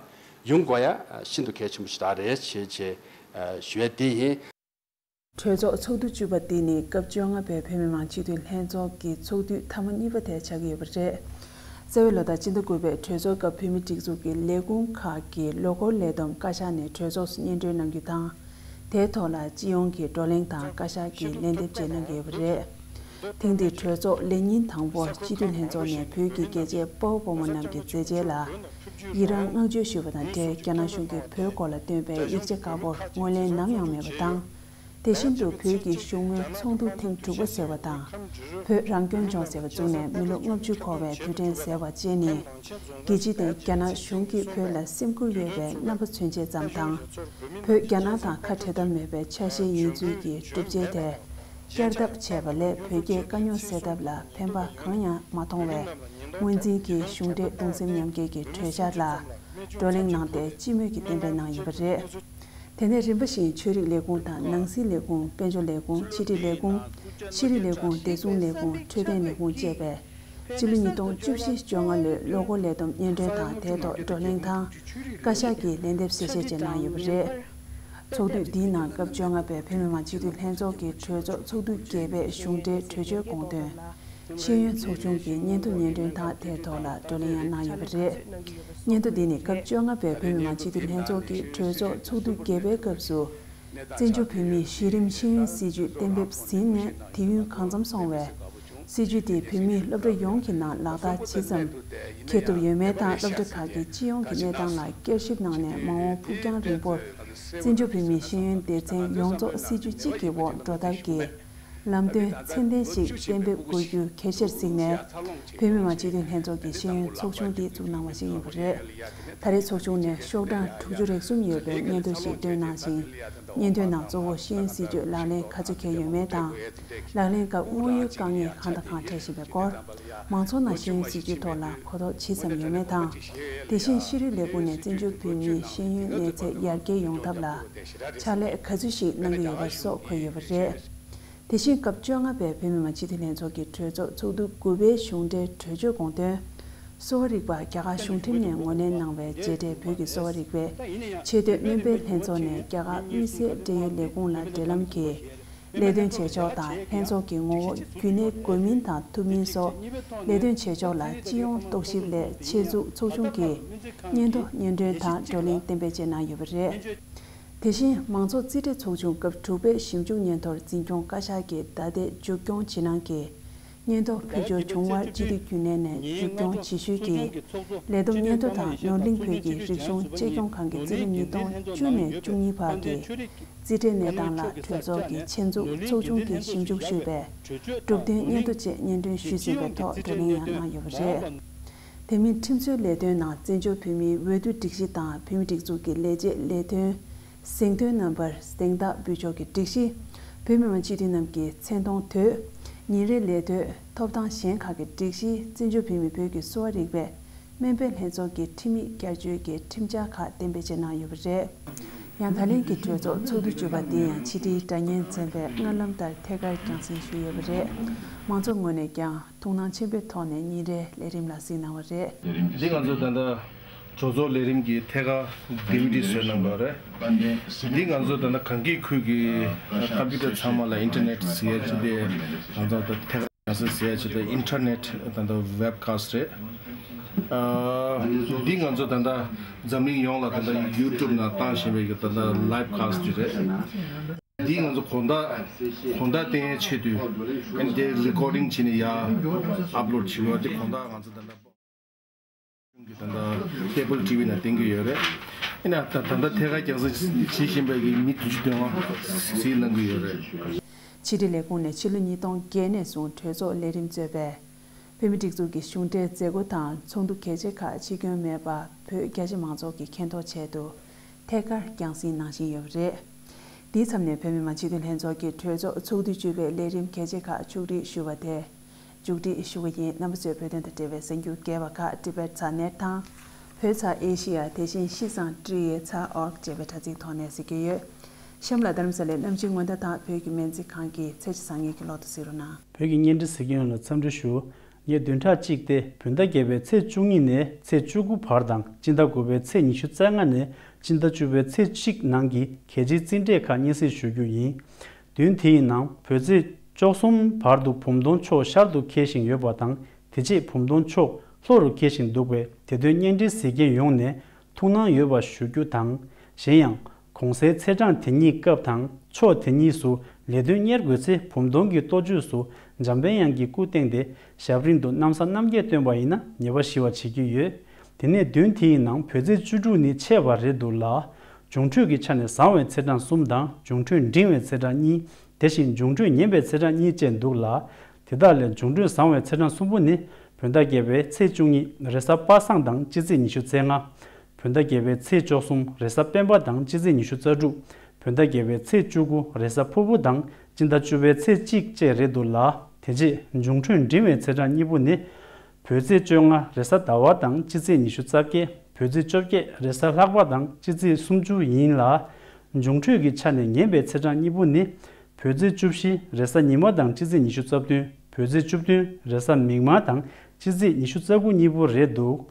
ཡོང་དགོས་ཡ་ཤིན་ཏུ་གལ་ཆེན་པོ་ཞིག་རེད་ཅེས་ཅེས་ཞུ་ཡ་དེ་ཡིན། གྲོས་ཚོགས་ཚོགས་དུས་བཅུ་པ་འདི་ནི་སྐབས་བཅོ་ལྔ་པའི་བོད་མི་མང་སྤྱི་འཐུས་ལྷན་ཚོགས་ཀྱི་ཚོགས་དུས་ཐ་མ་གཉིས་པ་དེ་ཆགས་ཀྱི་ཡོད་པ་རེད། རྩ་བའི་ལོ་ཟླ་སྤྱི་ཟླ་དགུ་པའི་གྲོས་ཚོགས་སྐབས་བོད་མིའི་སྒྲིག་འཛུགས་ཀྱི་ལས་ཁུངས་ཁག་གི་ལོ་འཁོར་ལས་བསྡོམས་བཀའ་ཤག་ནས་གྲོས་ཚོགས་སུ་སྙན་སྒྲོན་གནང་རྒྱུ་དང་། དེའི་ཐོག་ལ་སྤྱི་ཡོངས་ཀྱི་བགྲོ་གླེང་དང་བཀའ་ཤག་གིས་ལན་འདེབས་བཅས་གནང་གི་ཡོད་པ་རེད། ཐེངས་འདིའི་གྲོས་ཚོགས་ལས་ཉིན་དང་པོར་སྤྱི་འཐུས་ལྷན་ཚོགས་ནས་བོད་ཀྱི་རྒྱལ་གཅེས་དཔའ་བོ་དཔའ་མོ་རྣམས་ཀྱི་མཛད་རྗེས་ལ་ཡི་རངས་བསྔགས་བརྗོད་ཞུས་པ་དང་འབྲེལ། རྒྱ་ནག་གཞུང་གིས་བོད་སྐོར་ལ་བཏོན་པའི་ཡིག་ཆ་ཁག་པོར་ངོས་ལེན་ནམ་ཡང་མེད་པ་དང་། དེ་བཞིན་དུ་བོད་ཀྱི་བཞུགས་མོལ་ཚོགས་འདུ་ཐེངས་དྲུག་པ་ཟེར་བ་དང་། བོད་རང་སྐྱོང་ལྗོངས་ཟེར་བ་བཙུགས་ནས་མི་ལོ་ལྔ་བཅུ་འཁོར་བའི་དུས་དྲན་ཟེར་བ་བཅས་ནི། རྒྱལ་སྤྱི་དང་རྒྱ་ནག་གཞུང་གིས་བོད་ལ་སེམས་ཁུར་ཡོད་པའི་རྣམ་པ་མཚོན་བྱེད་ཙམ་དང་། བོད་རྒྱ་ནག་དང་ཁ་བྲལ་ཐབས་མེད་པའི་ཆ་ཤས་ཡིན་ཚུལ་གྱི་སྒྲུབ་བྱེད་དེ། བསྐྱར་ལྡབ་བྱས་པ་ལས་བོད་རྒྱའི་དཀའ་རྙོག་སེལ་ཐབས་ལ་ཕན་པ་གང་ཡང་མ་མཐོང་བས། ངོས་འཛིན་གྱིས་གཞུང་འབྲེལ་གདུང་སེམས་མཉམ་སྐྱེད་ཀྱི་གྲོས་འཆར་ལ་བགྲོ་གླེང་གནང་སྟེ་སྤྱི་མོས་ཀྱི་གཏན་འབེབས་གནང་ཡོད་པ་རེད། དེ་ནས་རིམ་པ་བཞིན་ཆོས་རིག་ལས་ཁུངས་དང་ནང་སྲིད་ལས་ཁུངས། དཔལ་འབྱོར་ལས་ཁུངས། ཕྱི་དྲིལ་ལས་ཁུངས། ཤེས་རིག་ལས་ཁུངས། བདེ་སྲུང་ལས་ཁུངས། འཕྲོད་བསྟེན་ལས་ཁུངས་བཅས་པས་སྤྱི་ལོ་ཉིས་སྟོང་བཅུ་བཞི་བཅོ་ལྔ་ལོའི་ལོ་འཁོར་ལས་བསྡོམས་སྙན་སྒྲོན་དང་དེའི་ཐོག་བགྲོ་གླེང་དང་། བཀའ་ཤག་གིས་ལན་འདེབས་གསལ་བཤད་བཅས་གནང་ཡོད་པ་རེད། ཚོགས་དུས་འདིའི་ནང་སྐབས་བཅོ་ལྔ་པའི་བོད་མི་མང་སྤྱི་འཐུས་ལྷན་ཚོགས་ཀྱི་གྲོས་ཚོགས་ཚོགས་དུས་བརྒྱད་པའི་གཞུང་འབྲེལ་གྲོས་ཆོད་དགོངས་དོན། ཤེས་ཡོན་ཚོགས་ཆུང་གི་སྙན་ཐོ་སྙན་སྒྲོན་དང་དེའི་ཐོག་ལ་བགྲོ་གླེང་ཡང་གནང་ཡོད་པ་རེད། སྙན་ཐོ་འདི་ནི་སྐབས་བཅོ་ལྔ་པའི་བོད་མི་མང་སྤྱི་འཐུས་ལྷན་ཚོགས་ཀྱི་གྲོས་ཚོགས་ཚོགས་དུས་བརྒྱད་པའི་སྐབས་སུ། བཙན་བྱོལ་བོད་མིའི་གཞི་རིམ་ཤེས་ཡོན་སྲིད་བྱུས་གཏན་འབེབས་ཟིན་ནས་དུས་ཡུན་གང་འཚམ་སོང་བས། སྲིད་ཇུས་དེ་བོད་མིའི་སློབ་གྲྭ་ཡོངས་ཀྱི་ནང་ལག་བསྟར་ཇི་ཙམ་འཁེལ་ཐུབ་ཡོད་མེད་དང་། སློབ་གྲྭ་ཁག་གི་སྤྱི་ཡོངས་ཀྱི་གནས་སྟངས་ལ་བསྐྱར་ཞིབ་གནང་ནས། མ་འོངས་ཕུགས་རྒྱང་རིང་པོར་བཙན་བྱོལ་བོད་མིའི་ཤེས་ཡོན་སྡེ་ཚན་ཡོངས་རྫོགས་སྲིད་ཇུས་གཅིག་གི་འོག་འགྲོ་ཐབས་ཀྱི་ལམ་སྟོན་ཚད་ལྡན་ཞིག་གཏན་འབེབས་དགོས་རྒྱུ་གལ་ཆེར་གཟིགས་ནས། བོད་མི་མང་སྤྱི་འཐུས་ལྷན་ཚོགས་ཀྱི་ཤེས་ཡོན་ཚོགས་ཆུང་དེ་བཙུགས་གནང་བ་ཞིག་ཡིན་པ་རེད། ད་རེས་ཚོགས་ཆུང་ནས་ཤོག་གྲངས་དྲུག་ཅུ་རེ་གསུམ་ཡོད་པའི་སྙན་ཐོ་ཞིག་བཏོན་གནང་ཞིང་། སྙན་ཐོའི་ནང་གཙོ་བོ་ཤེས་ཡོན་སྲིད་ཇུས་ལག་ལེན་ག་ཚོད་འཁེལ་ཡོད་མེད་དང་། ལག་ལེན་སྐབས་དངོས་ཡོད་དཀའ་ངལ་གང་དང་གང་འཕྲད་བཞིན་པའི་སྐོར། མང་ཚོགས་ནང་ཤེས་ཡོན་སྲིད་ཇུས་ཐོག་ལ་གོ་རྟོགས་ཇི་ཙམ་ཡོད་མེད་དང་། དེ་བཞིན་ཤེས་རིག་ལས་ཁུངས་ནས་བཙན་བྱོལ་བོད་མིའི་ཤེས་ཡོན་གནས་ཚད་ཡར་རྒྱས་ཡོང་ཐབས་ལ་ཕྱག་ལས་ག་ཚོད་ཞིག་གནང་གི་ཡོད་པ་སོགས་འཁོད་ཡོད་པ་རེད། དེ་བཞིན་སྐབས་བཅོ་ལྔ་པའི་བོད་མི་མང་སྤྱི་འཐུས་ལྷན་ཚོགས་ཀྱི་གྲོས་ཚོགས་ཚོགས་འདུ་དགུ་པའི་གཞུང་འབྲེལ་གྲོས་ཆོད་དགོངས་དོན། གསོ་བ་རིག་པ་རྒྱ་གར་གཞུང་ཁྲིམས་ནས་ངོས་ལེན་གནང་བའི་རྗེས་འབྲེལ་བོད་ཀྱི་གསོ་བ་རིག་པའི་ཆེས་མཐོའི་སྨན་པའི་ལྷན་ཚོགས་ནས་རྒྱ་གར་དམིགས་བསལ་འབྲེལ་ཡོད་ལས་ཁུངས་ལ་འབྲེལ་ལམ་གྱིས་ལས་དོན་བྱེད་ཕྱོགས་དང་། ལྷན་ཚོགས་ཀྱི་ངོ་བོ་རྒྱུན་གནས་དགོས་མིན་དང་ཐུབ་མིན་སོགས་ལས་དོན་བྱེད་ཕྱོགས་ལ་སྤྱི་ཡོངས་རྟོག་ཞིབ་སླད་ཆེད་འཛུགས་ཚོགས་ཆུང་གིས་སྙན་ཐོ་སྙན་སྒྲོན་དང་བགྲོ་གླེང་གཏན་འབེབས་བཅས་གནང་ཡོད་པ་རེད། དེ་བཞིན་མང་ཚོགས་རྩིས་ཁྲའི་ཚོགས་ཆུང་སྐབས་དྲུག་པའི་ཞིབ་འཇུག་སྙན་ཐོར་འཛིན་སྐྱོང་བཀའ་ཤག་གི་བརྡ་དེབ་མཇུག་སྐྱོང་ཇི་གནང་གི་སྙན་ཐོ་ཕུལ་འབྱོར་བྱུང་བར་སྤྱི་འཐུས་རྒྱུན་ལས་ནས་མཇུག་སྐྱོང་ཇི་ཞུས་ཀྱིས། ལས་བསྡོམས་སྙན་ཐོ་དང་ནོར་གླིང་བོད་ཀྱི་རིག་གཞུང་གཅེས་སྐྱོང་ཁང་གི་རྩིས་རིམ་ཉིས་སྟོང་བཅུ་ནས་བཅུ་གཉིས་བར་གྱི་རྩིས་ཁྲའི་གནས་སྟངས་ལ་གྲོས་ཚོགས་ཀྱི་ཆེད་འཛུགས་ཚོགས་ཆུང་གིས་ཞིབ་འཇུག་ཞུས་པའི་གྲུབ་དོན་སྙན་ཐོ་བཅས་སྙན་སྒྲོན་ཞུས་ཟིན་པའི་ཐོག་བགྲོ་གླེང་ཡང་གནང་ཡོད་པ་རེད། དེ་མིན་ཁྲིམས་བཟོའི་ལས་དོན་ནང་བཙན་བྱོལ་བོད་མིའི་འོས་བསྡུ་སྒྲིག་གཞི་དང་བོད་མིའི་སྒྲིག་འཛུགས་ཀྱི་ལས་བྱེད་ལས་དོན་གཟེངས་ཐོན་རྣམ་པར་གཟེངས་རྟགས་འབུལ་ཕྱོགས་ཀྱི་སྒྲིག་གཞི། བོད་མི་མང་སྤྱི་འཐུས་རྣམས་ཀྱི་མཚན་མཐོང་དུས། ཉིན་རེའི་ལས་དོན། ཐོབ་ཐང་གཞན་ཁག་གི་སྒྲིག་གཞི། བཙན་བྱོལ་བོད་མིའི་བོད་ཀྱི་གསོ་བ་རིག་པའི་སྨན་པའི་ལྷན་ཚོགས་ཀྱི་ཁྲིམས་ཡིག་བསྐྱར་བཅོས་ཀྱི་ཁྲིམས་འཆར་ཁག་གཏན་འབེབས་བཅས་གནང་ཡོད་པ་རེད། ཡང་ད་ལན་གྱི་གྲོས་ཚོགས་ཚོགས་འདུ་བཅུ་པ་འདི་ཡང་ཕྱི་དྲིལ་སྒྲ་སྙན་ཚན་པས་སྔར་ལམ་ལྟར་ཐད་ཀར་རྒྱང་སྲིང་ཞུས་ཡོད་པ་རེད། མང་ཚོགས་ངོས་ནས་ཀྱང་ཐུགས་སྣང་ཆེན་པོའི་ཐོག་ནས་ཉིན་རེའི་ལས་རིམ་ལ་གཟིགས་གནང་བ་རེད། འདི་ང་ཚོ་ད་ལྟ་གྲོས་ཚོགས་ལས་རིམ་གྱི་ཐད་ཀར་ཌི་ཝི་ཌི་བཟོས་གནང་བ་རེད། འདི་ང་ཚོ་ད་ལྟ་གངས་སྐྱིད་ཁུལ་གྱི་ཀམ་པུ་ཊར་ཚང་མ་ལ་ཨིན་ཊར་ནེཊ་ཟེར་ཡ་ཅིག་དེ་ང་ཚོ་ད་ཐད་ཀར་ཟེར་ཡ་ཅིག་དེ་ཨིན་ཊར་ནེཊ་ད་ལྟ་ཝེབ་ཀ་སི་ཊི་རེད། ཨ། འདི་ང་ཚོ་ད་ལྟ་འཛམ་གླིང་ཡོངས་ལ་ད་ལྟ་ཡུ་ཊུབ་ནང་བཏང་བཞིན་པའི་ད་ལྟ་ལའིབ་ཀ་སི་ཊི་རེད། འདི་ང་ཚོ་དགོང་དག་དགོང་དག་བསྟན་ཡའི་ཆེད་དུ་ཨ་ནི་དེ་རི་ཀོར་ཌིང་བྱས་ནས་ཡར་ཨབ་ལོཌ་བྱེད་དགོས། འདི་དགོང་དག་ང་ཚོ་ད་ལྟ་གི་ད་ལྟ་ཀེ་བལ་ཊི་ཝི་ནང་བསྟན་གྱི་ཡོད་རེད། ཡིན་ན་ད་ད་ལྟ་ཐད་ཀར་རྒྱང་སྲིང་བྱེད་བཞིན་པའི་གི་མི་བདུན་ཅུ་དོན་ལྔ་གཟིགས་གནང་གི་ཡོད་རེད། ཕྱི་དྲིལ་ལས་ཁུངས་ནས་ཕྱི་ལོ་ཉིས་སྟོང་བརྒྱད་ནས་བཟུང་གྲོས་ཚོགས་ལས་རིམ་གཙོས་པའི་བོད་མིའི་སྒྲིག་འཛུགས་ཀྱི་གཞུང་འབྲེལ་མཛད་སྒོ་དང་ཚོགས་འདུ་གལ་ཆེ་ཁག་ཕྱིར་སྐྱོན་མེད་པ་བོད་རྒྱ་ཆེ་མང་ཚོགས་ཀྱི་མཁྱེན་རྟོགས་ཆེད་དུ་ཐད་ཀར་རྒྱང་སྲིང་གནང་བཞིན་ཡོད་པ་རེད། འདིའི་མཚམས་ནས་བོད་མི་མང་སྤྱི་འཐུས་ལྷན་ཚོགས་ཀྱི་གྲོས་ཚོགས་ཚོགས་དུས་བཅུ་པའི་ལས་རིམ་གལ་ཆེ་ཁག་ཕྱོགས་སྒྲིག་ཞུ་བ་དེ་མཇུག་སྒྲིལ་ཞུ་གི་ཡིན། རྣམ་པ་ཚོས་བོད་དོན་དང་འབྲེལ་བའི་གསར་འགྱུར་རྒྱས་པ་ཁག་ཊི་བེཊ་ཚ་ནེཊ་དང་། བོད་ཚ་ཨེ་ཤི་ཡ། དེ་བཞིན་ཤིས་ཙང་ཀྲི་ཡེ་ཚ་ཨོར་ཀ་ཅེས་པའི་དྲ་ཚིགས་ཐོག་ནས་གཟིགས་ཀྱི་ཡོད། གཤམ་ལ་རྡ་རམ་ས་ལའི་གནམ་གཤིས་སྔོན་བརྡ་དང་བོད་ཀྱི་སྨན་རྩིས་ཁང་གི་ཚེས་བཅུ་ཚེས་གཉིས་ཀྱི་ལོ་ཐོ་གཟིགས་རོགས་གནང་། བོད་ཀྱི་བརྙན་འཕྲིན་གཟིགས་མཁན་ལ་འཚམས་འདྲི་ཞུ། ངས་བདུན་ཕྲག་གཅིག་སྟེ་བོད་ཟླ་བརྒྱད་པའི་ཚེས་བཅུ་གཉིས་ནས་ཚེས་བཅུ་དགུ་བར་དང་སྤྱི་ཟླ་དགུ་པའི་ཚེས་ཉི་ཤུ་རྩ་ལྔ་ནས་སྤྱི་ཟླ་བཅུ་པའི་ཚེས་གཅིག་ནང་གི་གལ་ཆེའི་རྩིས་འབྲས་ཁག་སྙན་སེང་ཞུ་རྒྱུ་ཡིན། བདུན་དེའི་ནང་བོད་ཚེས་བཅུ་གསུམ་བར་དུ་བུམ་སྟོང་ཕྱོགས་ཤར་དུ་འཁེལ་བཞིན་ཡོད་པ་དང་། དེ་རྗེས་བུམ་སྟོང་ཕྱོགས་ལྷོ་རུ་འཁེལ་བཞིན་འདུག་པས། དེ་དོན་བརྙན་འཕྲིན་གཟིགས་མཁན་ཡོངས་ནས་ཐུགས་སྣང་ཡོད་པ་ཞུ་རྒྱུ་དང་། གཞན་ཡང་། གོང་གསལ་ཚེས་གྲངས་དེ་གཉིས་སྐབས་དང་ཕྱོགས་དེ་གཉིས་སུ་ལས་དོན་གཉེར་དགོས་ཚེ། བུམ་སྟོང་གི་ལྟོ་ཆོས་སུ་འཇམ་དཔལ་དབྱངས་ཀྱི་སྐུ་བཏེགས་ཏེ་ཞབས་རིམ་དུ་གནམ་ས་རྣམ་རྒྱལ་བཏོན་པ་ཡིན་ན་ཉེས་པ་ཞི་བར་བྱེད་ཀྱི་ཡོད། དེ་ནས་བདུན་དེའི་ནང་བོད་ཚེས་བཅུ་དྲུག་ནི་ཆད་པ་རེད་འདུག་ལ། འབྱུང་འཕྲོད་ཀྱི་ཆ་ནས་བཟང་བའི་ཚེས་གྲངས་གསུམ་དང་། འབྱུང་འཕྲོད་འབྲིང་བའི་ཚེས་གྲངས་གཉིས། དེ་བཞིན་འབྱུང་འཕྲོད་ངན་པའི་ཚེས་གྲངས་གཉིས་བཅས་འདུག་ལ། དེ་དག་ལས་འབྱུང་འཕྲོད་བཟང་བའི་ཚེས་གྲངས་གསུམ་པོ་ནི། བོད་ཟླ་བརྒྱད་པའི་ཚེས་བཅུ་གཉིས་རེས་གཟའ་པ་སངས་དང་སྤྱི་ཚེས་ཉི་ཤུ་རྩ་ལྔ། བོད་ཟླ་བརྒྱད་པའི་ཚེས་བཅུ་གསུམ་རེས་གཟའ་སྤེན་པ་དང་སྤྱི་ཚེས་ཉི་ཤུ་རྩ་དྲུག། བོད་ཟླ་བརྒྱད་པའི་ཚེས་བཅུ་དགུ་རེས་གཟའ་ཕུར་བུ་དང་སྤྱི་ཟླ་བཅུ་པའི་ཚེས་གཅིག་བཅས་རེད་འདུག་ལ། དེ་རྗེས་འབྱུང་འཕྲོད་འབྲིང་བའི་ཚེས་གྲངས་གཉིས་པོ་ནི། བོད་ཚེས་བཅོ་ལྔ་རེས་གཟའ་ཟླ་བ་དང་སྤྱི་ཚེས་ཉི་ཤུ་རྩ་བརྒྱད། བོད་ཚེས་བཅོ་བརྒྱད་རེས་གཟའ་ལྷག་པ་དང་སྤྱི་ཚེས་སུམ་ཅུ་ཡིན་ལ། འབྱུང་འཕྲོད་ཀྱི་ཆ་ནས་ངན་པའི་ཚེས་གྲངས་གཉིས་པོ་ནི། བོད་ཚེས་བཅུ་བཞི་རེས་གཟའ་ཉི་མ་དང་སྤྱི་ཚེས་ཉི་ཤུ་རྩ་བདུན། བོད་ཚེས་བཅུ་བདུན་རེས་གཟའ་མིག་དམར་དང་སྤྱི་ཚེས་ཉི་ཤུ་རྩ་དགུ་གཉིས་པོ་རེད་འདུག།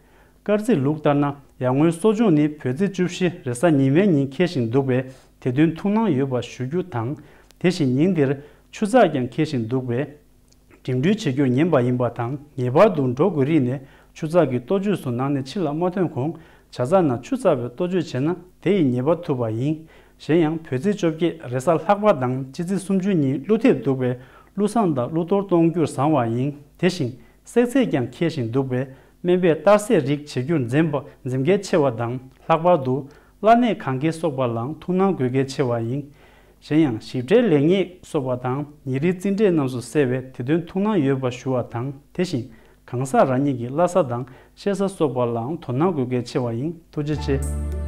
སྐར་རྩིས་ལུགས་ལྟར་ན་ཡར་ངོའི་གསོ་སྦྱོང་ནི་བོད་ཚེས་བཅུ་བཞི་རེས་གཟའ་ཉི་མའི་ཉིན་འཁེལ་བཞིན་འདུག་པས། དེ་དོན་ཐུགས་སྣང་ཡོད་པ་ཞུ་རྒྱུ་དང་། དེ་བཞིན་ཉིན་འདིར་ཆུ་ཚགས་ཀྱང་འཁེལ་བཞིན་འདུག་པས། འགྲིམ་འགྲུལ་བྱེད་རྒྱུར་ཉན་པ་ཡིན་པ་དང་། ངེས་པར་དུ་འགྲོ་དགོས་རིགས་ནས་ཆུ་ཚགས་ཀྱི་ལྟོ་ཆོས་སུ་ནང་ནས་ཕྱི་ལ་མ་ཐོན་གོང་། ཇ་ཚགས་ནང་ཆུ་བཙགས་པའི་ལྟོ་ཆོས་བྱས་ན་དེ་ཡི་ཉེས་པ་ཐུབ་པ་ཡིན། གཞན་ཡང་བོད་ཚེས་བཅོ་བརྒྱད་རེས་གཟའ་ལྷག་པ་དང་སྤྱི་ཚེས་སུམ་ཅུ་ཉིན་ཀླུ་ཐེབས་འདུག་པས། བློ་བཟང་དང་བློ་གཏོར་གཏོང་རྒྱུར་བཟང་བ་ཡིན། དེ་བཞིན་བསྲེག་ཚད་ཀྱང་འཁེལ་ཞིང་འདུག་པས། སྨན་པས་གཏར་ཟས་རིགས་བྱེད་རྒྱུར་འཛེམ་པ་འཛེམ་གལ་ཆེ་བ་དང་། ལྷག་པར་དུ་བླ་གནས་གང་གའི་སོགས་པ་ལའང་ཐུགས་སྣང་དགོས་གལ་ཆེ་བ་ཡིན། གཞན་ཡང་ཞིབ་ཕྲའི་ལེགས་ཉེས་སོགས་པ་དང་ཉིན་རེའི་རྩིས་འབྲས་རྣམས་སུ་གསལ་བས། དེ་དོན་ཐུགས་སྣང་ཡོད་པ་ཞུ་བ་དང་། དེ་བཞིན་གང་ཟག་རང་ཉིད་ཀྱི་བླ་གཟའ་དང་གཤེད་གཟའ་སོགས་པ་ལའང་དོ་སྣང་དགོས་གལ་ཆེ་བ་ཡིན། ཐུགས་རྗེ་ཆེ།